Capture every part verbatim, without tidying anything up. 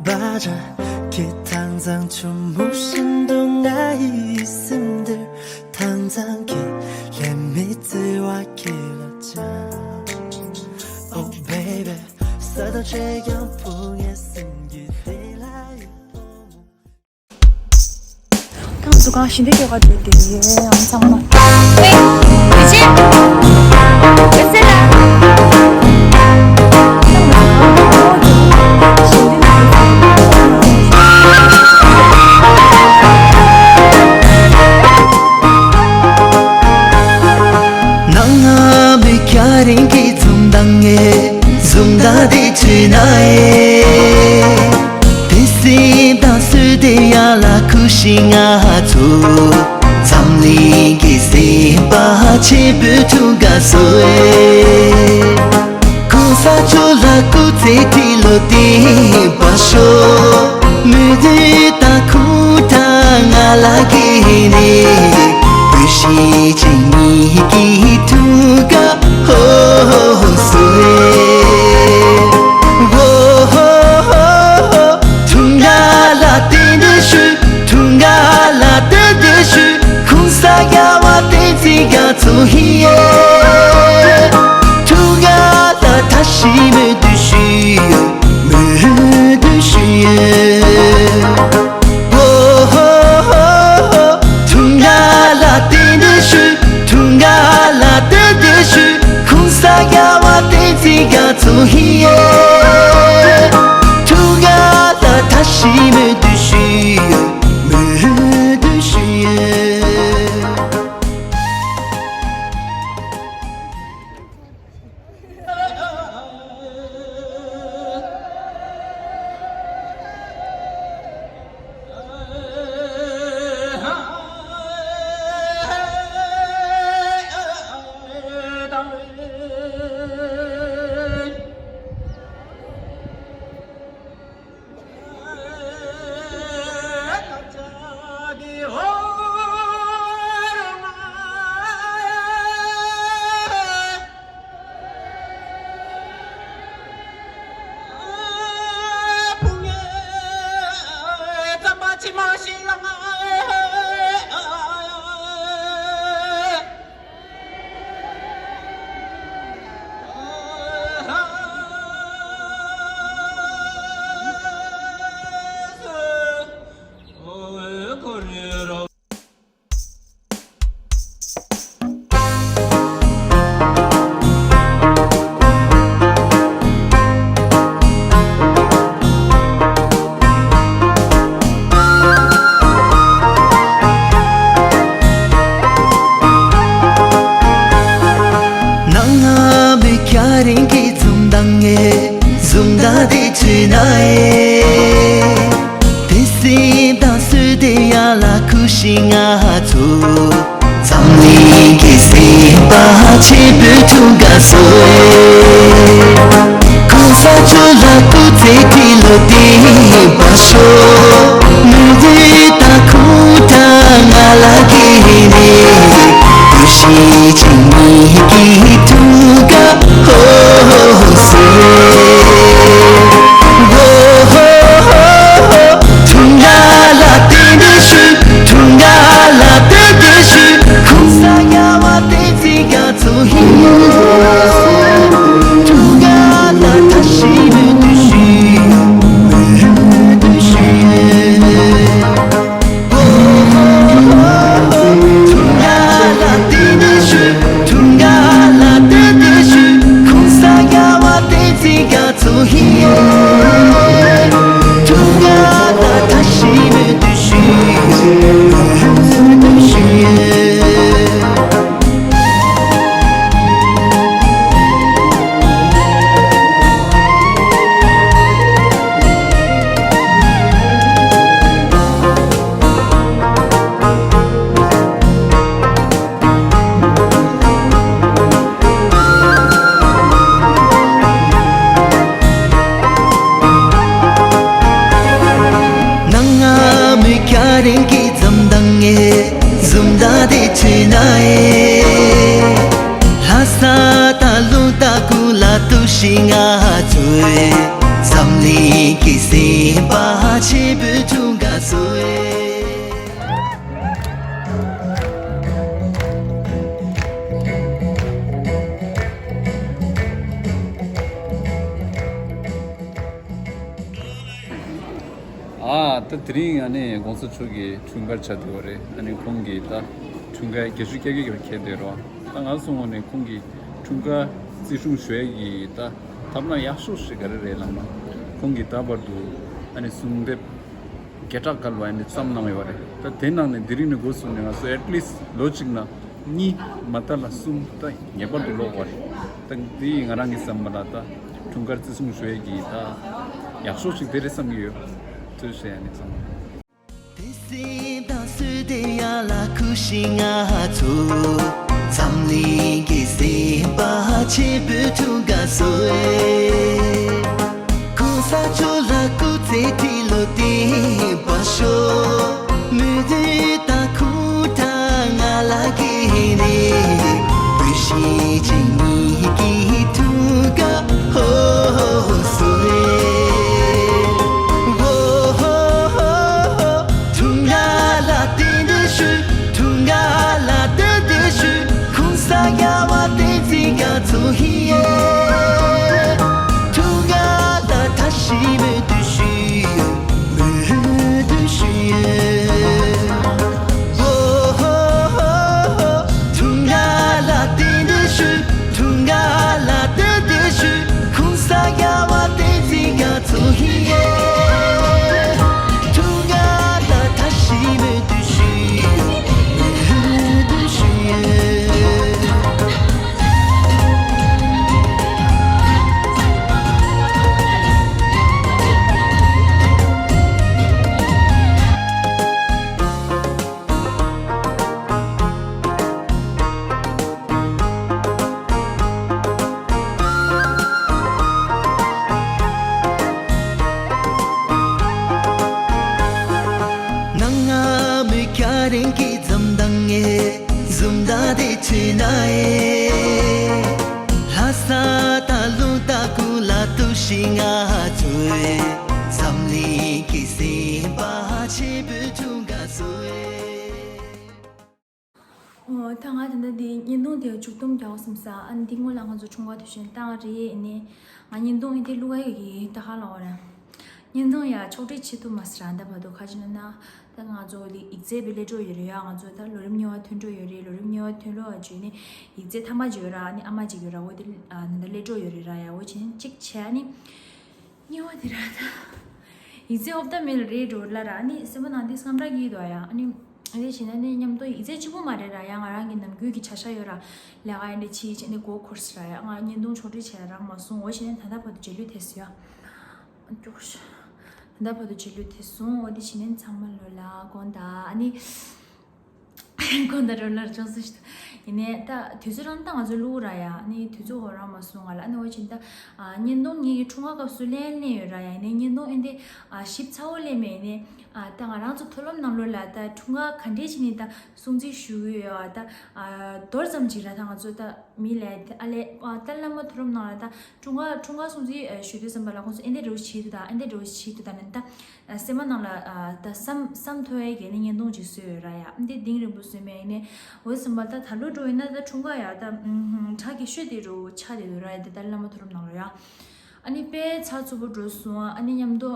བར་ཁྱེད་དྭངས་གཙང་ཆུ་མོ་བཞིན་དུ་ང་ཡི་སེམས་འདིར་དྭངས་གཙང་གི་ལྷད་མེད་བརྩེ་བ་ཁྱེད་ལ་བཅངས། Oh baby། ས་དང་ཆ་ཡང་བུ་ངའི་སེམས་ཀྱི་དེ་ལ་ཡིད་འོང་། ཁང་འཛུགས་ཁང་ཞིང་སྡེ་སྐྱོ་ག་འདུག་དེ་ཡང་ཚང་མ། ཨེ། དེ་ཅི། དེ་ཚེ་ལ། ནང་ང་མི་ཁ་རིང་གི་འཛུམ་མདངས་ངས་འཛུམ་མདངས་དེ་བྱས་ན་ཨེ། དེ་སེམས་དང་སུ་དེ་ཡ་ལ་ཁུ་ཤི་ང་ཚོ། འཛམ་གླིང་གི་སེམས་པ་ཆེན་པོའི་ཐུག་ག་སོ་ཨེ། གོང་ས་མཆོག་ལ་སྐུ་ཚེ་ཁྲི་ལོ་བརྟན་པར་ཤོག་མི་དེ་ད་ཁུ་ད་ང་ལ་གི་ནི་བུ་ཤི་ཅིག་ཉིད་ཀྱི་ཐུག་ག་ཧོ་ཧོ་ཧོ་སུ་ཨེ། ཧོ་ཧོ་ཧོ་ཧོ། ཐུང་ག་ལ་ཏེ་ཏེ་ཤུ། ཐུང་ག་ལ་ཏེ་ཏེ་ཤུ། ཁུང་ས་ག་བ་ཏེ་ཙི་ག་ཚུ་ཧི་ཡེ། ཐུང་ག་ལ་ཐ་ཤི་མེ་དུ་ཤུ་ཡོ། མེ་དུ་ཤུ་ཡེ། ཧོ་ཧོ་ཧོ་ཧོ། ཐུང་ག་ལ་ཏེ་ཏེ་ཤུ། ཐུང་ག་ལ་ཏེ་ཏེ་ཤུ། ཁུང་ས་ག་བ་ཏེ་ཙི་ག་ཚུ་ཧི་ཡེ། ཐུང་ག་ལ་ཐ་ཤི་མེ་དུ་ཤུ་ཡོ། མེ་དུ་ཤུ་ཡེ། ནང་ང་མི་ཁ་རིང་གི་འཛུམ་མདངས་ངས་འཛུམ་མདངས་དེ་བྱས་ན་ཨེ། དེ་སེམས་དང་སུ་དེ་ཡ་ལ་ཁུ་ཤི་ང་ཚོ། འཛམ་གླིང་གི་སེམས་པ་ཆེན་པོའི་ཐུག་ག་སོ་ཨེ། གོང་ས་མཆོག་ལ་སྐུ་ཚེ་ཁྲི་ལོ་བརྟན་པར་ཤོག་མི་དེ་ད་ཁུ་ད་ང་ལ་གི་ནི་བུ་ཤི་ཅིག་ཉིད་ཀྱི་ཐུག་ག་ཧོ་ཧོ་ཧོ་སོ་ཨེ། ཧོ་ཧོ་ཧོ་ཧོ། ཐུང་ག་ལ་ཏེ་ཏེ་ཤུ། ཐུང་ག་ལ་ཏེ་ཏེ་ཤུ། ཁུང་ས་ག་བ་ཏེ་ཙི་ག་ཚུ་ཧི། ཐུང་ག་ལ་ཐ་ཤི་མེ་དུ་ཤུ། མེ་དུ་ཤུ། ཐུང་ག་ལ་ཏེ་ཏེ་ཤུ། ཐུང་ག་ལ་ཏེ་ཏེ་ཤུ། ཁུང་ས་ག་བ་ཏེ་ཙི་ག་ཚུ་ཧི། ཐུང་ག་ལ་ཐ་ཤི་མེ་དུ་ཤུ། ནང་ང་མི་ཁ་རིང་གི་འཛུམ་མདངས་ངས་འཛུམ་མདངས་དེ་བྱས་ན་ཨེ། ལྷ་ས་དང་ལུང་རྟ་ཁུལ་ལ་འདུག་ཤི་ང་ཚོའི་འཛམ་གླིང་གི་སེམས་པ་ ཨ་ད་དེ་རིང་ཨ་ནི་གོང་ས་མཆོག་གི་འཁྲུངས་སྐར་ཆགས་བསྡད་པ་རེད། ཨ་ནི་ཁོང་གིས་ད་འཁྲུངས་སྐར་བརྒྱད་ཅུ་གྱ་བརྒྱད་ཀྱི་འཁེལ་བསྡད་རོགས། ད་ང་སོང་ངོ་ནས་ཁོང་གི་འཁྲུངས་སྐར་བརྩི་སྲུང་ཞུ་ཡས་ཀྱི་ད་ཐབས་ལམ་ཡག་ཤོས་ཤིག་ག་རེ་རེད་ལབ་ན། ཁོང་གིས་ད་བར་དུ་ཨ་ནི་གསུང་དེབ་བརྒྱ་ཕྲག་བཀལ་བ་ཨ་ནི་བརྩམས་གནང་ཡོད་པ་རེད། ད་དེ་ནང་ནས་དེ་རིང་ནས་འགོ་བཟུང་ནས་ང་ཚོ་at least ལོ་གཅིག་ན་གཉིས་མ་མཐའ་ལ་གསུམ་ད་ངེས་པར་དུ་ཀློག་པ་རེད། ད་དེ་ཡིས་ང་རང་གི་བསམ་པ་ལ་ད་འཁྲུངས་སྐར་བརྩི་སྲུང་ཞུ་ཡས་ཀྱི་ད་ཡག་ཤོས་ཤིག་དེ་རེད་བསམ་གྱི་ཡོད། ཐུགས་རྗེ་ཆེ་ཨ་ནི་ཚང་མ། དེ་སེམས་དང་སུ་དེ་ཡ་ལ་ཁུ་ཤི་ང་ཚོ་འཛམ་གླིང་གི་སེམས་པ་ཆེན་པོའི་ཐུགས་ཀ་སོ་ཨེ། གོང་ས་མཆོག་ལ་སྐུ་ཚེ་ཁྲི་ལོ་བརྟན་པར་ཤོག་མི་དུས་དང་ཁུངས་དང་ང་ལ་གི་ནི་བུ་ཤི་ཅིག་ཉིད་ཀྱི་ཐུགས་ཀ་ཧོ་ཧོ་སོ་ཨེ། འཁྲུངས་སྐར་ལ་བསྟོད་བསྟོད་ཞུ། འཁྲུངས་སྐར་ལ་བསྟོད་བསྟོད་ཞུ། གོང་ས་རྒྱལ་བ་བསྟན་འཛིན་རྒྱ་མཚོ་ཡི་འཁྲུངས་སྐར་ལ་བཀྲ་ཤིས་སྨོན་འདུན་ཞུ། སྨོན་འདུན་ཞུ། འཁྲུངས་སྐར་ལ་བསྟོད་བསྟོད་ཞུ། འཁྲུངས་སྐར་ལ་བསྟོད་བསྟོད་ཞུ། གོང་ས་རྒྱལ་བ་བསྟན་འཛིན་རྒྱ་མཚོ་ཡི་འཁྲུངས་སྐར་ལ་བཀྲ་ཤིས་སྨོན་འདུན་ཞུ། སྨོན་འདུན་ཞུ། ནང་ང་མི་སྐྱ་རེངས་ཀྱི་འཛུམ་མདངས་ངེ་འཛུམ་མདངས་དེ་ཆེ་ན་ཨེ། ལྷ་ས་ད་ལུང་ད་ཀུ་ལ་ཏུ་ཤི་ང་ཚོའི་འཛམ་གླིང་གི་སེམས་པ་ཆེན་པོའི་འཁྲུངས་སྐར་སོ་ཨེ། ཨོ། ད་ང་ད་ལྟ་འདི་བརྙན་ཐུང་དེ་མཇུག་བསྡོམས་རྒྱག་བསམ་ས། ཨ་ནི་འདི་སྔོན་ལ་ང་ཚོ་ཁྲུང་ཁ་དུ་ཞོན་བཏང་རེད། ཨ་ནི་ང་བརྙན་ཐུང་ཨེ་དེ་བླུག་ག་ཡོད་ཀྱི་ད་ཧ་ལ་བ་ར། བརྙན་ཐུང་ཡ་ཕྱོགས་སྒྲིག་བྱེད་ཐུབ་མ་སོང་ར། ད་བར་དུ་ཁ་ཅིག་ན་ན་ད་ང་ཚོ་ལི་ཡིག་ཚད་པའི་སླེབས་འགྲོ་ཡོད་རེད་ཡ། ང་ཚོ་ད་ལོ་རིམ་གཉིས་པ་ཐོན་འགྲོ་ཡོད་རེད། ལོ་རིམ་གཉིས་པ་ཐོན་ལོ་བ་བརྗོད་ནི་ཡིག་ཚད་ཐ་མ་ཅིག་ཡོད་ར། ཨ་ནི་ཨ་མ་ཅིག་ཡོད་ར། འོ་དེ་ཨ་ནི་ད་སླེབས་འགྲོ་ཡོད་རེད་ར་ཡ། འོ་བྱས་ནི་གཅིག་བྱས། ཨ་ནི་གཉིས་པ་དེ་ར་ད། ཡིག་ཚད་ཧོབ་ད་མེད་ལ་རེད་འགྲོ་ལ་ར། ཨ་ནི་སེམས་པ་ནང་དེ་སྐམ་ར་གི་དོ་ཡ། ཨ་ནི་ཨ་ནི་བྱས་ན་ནི་མཉམ་དུ་ཡིག་ཚད་གཅིག་པུ་མ་རེད་ར་ཡ། ང་རང་གི་ནམ་རྒྱུན་གྱི་བྱ་བཞག་ཡོད་ར། ལས་ཀ་ཡ་འདི་ཕྱིས་བྱས་ནི་མགོ་འཁོར་སི་ར་ཡ། ང་བརྙན་ཐུང་ཕྱོགས་སྒྲིག་བྱས་ར་རག་མ་སོང་། འོ་བྱས་ནི་ད་ལྟ་བར་དུ་རྗེས་ལུས་ཐེབས་སི་ཡ། ཨ་ཀྱོག་ཤ། ད་ལྟ་བར་དུ་རྗེས་ལུས་ཐེབས་སོང་། འོ་དེ་བྱས་ནི་ཚང་མ་ལོ་ལ་དགོངས་དག་ཨ་ནི། ཁོང་ད་རོ་ལར་ཅོག་སུ་ཞིག་ཡིན་ནའི་ད་དུས་ཚོད་རང་ད་ང་ཚོ་བླུག་ར་ཡ། ནི་དུས་ཚོད་ཧོ་རང་མ་སོང་ང་ལ། ཨ་ནི་འོ་ཆེན་ད་བརྙན་ཐུང་ངེད་ཀྱི་འཁྲུངས་སྐར་སྐབས་སུ་ལེན་ལེན་ཡོད་ར་ཡ། ཡིན་ནའི་བརྙན་ཐུང་ཨེ་འདི་ཞིབ་ཚ་བོ་ལེན་མེད་ནི། ད་ང་རང་ཚོ་མཐོ་སློབ་ནང་ལོགས་ལ་ད་འཁྲུངས་སྐར་ག་འདྲས་ཞིག་ནི་ད་སྲུང་བརྩི་ཞུ་གི་ཡོད་ད། མདོར་ཙམ་ཅིག་ར་ད་ང་ཚོ་ད་མི་ལ་ཨ་ལས་ཏཱ་ལའི་བླ་མ་མཐོ་སློབ་ནང་ལ་ད་འཁྲུངས་སྐར་འཁྲུངས་སྐར་སྲུང་བརྩི་ཞུ་དུས་ཙམ་པ་ལ་ཁོང་ཚོ་ཨེ་འདི་འདྲ་བོ་བྱེད་དུ་ད་ཨེ་འདི་འདྲ་བོ་བྱེད་དུ་ད་ནི་ད། སེམས་པ་ནང་ལ་ཨ་ད་བསམ་བསམ་ཐོ་ཡའི་གལ་ནི་བརྙན་ཐུང་ཅིག་བཟོས་ཡོད་ར་ཡ། འདི་གཏིང་རིང་པོ་བཟོས་མེད་ནི། འོ་བསམ་པ་ད་ད་ལོ་འགྲོ་ཡིན་ན་ད་འཁྲུངས་སྐར་ཡ་ད་ཁྲག་གི་ཤོད་དེ་རུ་ཆ་དེ་རུ་ར་ཡ། དེ་ད་བླ་མ་མཐོ་རིམ་ནང་ལོ་ཡ། ཨ་ནི་དཔེ་ཚགས་ཚུད་པོ་འགྲོ་སོང་། ཨ་ནི་མཉམ་དུ་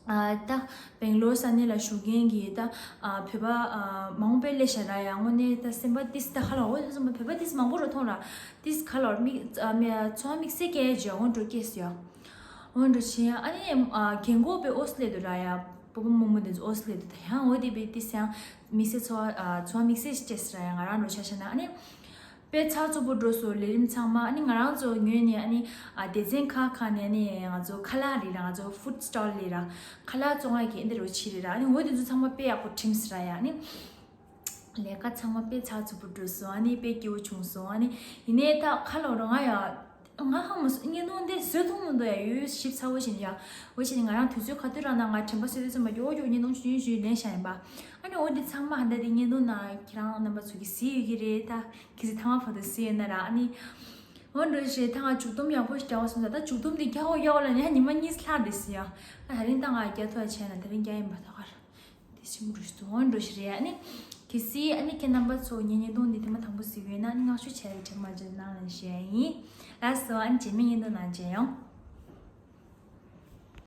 ཨ་ད་སྦེང་ལོར་ས་གནས་ལ་བཞུགས་མཁན་གྱི་ད་ཨ་བོད་པ་ཨ་མང་པོ་དཔེ་སླེབས་ཤག་ར་ཡ། དངོས་གནས་ད་སེམས་པ་ཏིས་ད་ཧ་ལ། འོ་བསམ་པ་བོད་པ་ཏིས་མང་པོ་རུ་མཐོང་ར། ཏིས་ཁ་ལོར་མིག་ཨ་མི་ཚོར་དམིགས་བསལ་སྐྱེ་ཡ་ཇོ་འོང་འགྲོ་སྐྱེས་སོ་ཡ། འོན་ཏེ་ཕྱིན་ཨ་ནི་རྒན་གོག་པའི་ཨོ་སི་ལེ་དུ་ར་ཡ། སྤོ་བོ་རྨོ་མོ་དེ་ཚོ་ཨོ་སི་ལེ་དུ་ད་ཡང་འོ་དེ་བས་དེ་སང་མི་སེ་ཚོ་ཚོ་མི་སེ་ཅེས་ར་ཡ། ང་རང་རོ་ཆ་ཤ་ན་ཨ་ནི་དཔེ་ཚགས་ཚུད་པོ་འགྲོ་སོ་ལས་རིམ་ཚང་མ། ཨ་ནི་ང་རང་ཚོ་ངོས་ནས་ཨ་ནི་སྡེ་ཚན་ཁག་ཁག་ནས་ཨ་ནི་ང་ཚོ་ཁ་ལག་རེད་ར། ང་ཚོ་ཧྥུཌ་སི་ཊོལ་རེད་ར། ཁ་ལག་བཙོང་ཡ་གི་ཨ་འདི་རོ་ཆི་རེད་ར། ཨ་ནི་འོ་དེ་ཚོ་ཚང་མ་དཔེ་ཡག་པོ་བྲིམས་སི་ར་ཡ། ཨ་ནི། ལས་ཀ་ཚང་མ་དཔེ་ཚགས་ཚུད་པོ་འགྲོ་སོང་། ཨ་ནི་དཔེ་སྐྱིད་པོ་བྱུང་སོང་། ཨ་ནི་ཡིན་ནའི་ད་ཁ་ལོ་རང་ང་ཡ་ང་ཧ་མ་སོང་། བརྙན་ཐུང་འདི་བཟོས་ཐུབ་མི་འདུག་ཡ། ཡོད་ཞིབ་ཚགས་པོ་བྱས་ནས་ཡ། འོ་བྱས་ནས་ང་རང་དུས་ཚོད་ག་དུས་རག་ན་ང་དྲན་པ་གསོས་དུས་ཙམ་པ་ཡོ་ཡོ་བརྙན་ཐུང་ཆུང་ཆུང་ལེན་བཞག་ཡིན་པ། ཨ་ནི་འོ་འདི་ཚང་མ་ཧ་ད་འདི་བརྙན་ཐུང་ནང་ཁྱེད་རང་རྣམ་པ་ཚོ་གིས་གཟིགས་ཡོད་ཀྱི་རེད། ད་གལ་སྲིད་ཐ་མ་བར་དུ་གཟིགས་ཡོད་ན་ར། ཨ་ནི་འོ་འགྲོ་ཞེས་ད་ང་མཇུག་སྡོམ་ཡག་པོ་ཞིག་རྒྱག་བ་སོང་ཙང་། ད་མཇུག་སྡོམ་འདི་རྒྱག་འོ་རྒྱག་འོ་ལ་ནི་ཉི་མ་གཉིས་ལྷག་འདི་སི་ཡ། ད་དེ་རིང་ད་ང་རྒྱག་ཐུབ་ཡ་བྱས་ན་དེ་རིང་རྒྱག་ཡིན་པ་ད་གར། དེ་ཆེན་པོ་རུ་སྟོན་འགྲོ་ཞིག་རེད། ཨ་ནི་གལ་སྲིད་ཨ་ནི་ཁྱེད་རྣམ་པ་ཚོ་ངའི་བརྙན་ཐུང་འདི་ཐེངས་མ་དང་པོ་གཟིགས་ཡོད་ན། ཨ་ནི་མངགས་ཞུ་བྱས་རེ་དྲན་མ་བརྗེད་གནང་ལ་ཞུ་ཡ་ཡིན། ལགས་སོ། ཨ་ནི་རྗེས་མའི་བརྙན་ཐུང་ནང་མཇལ་ཡོང་།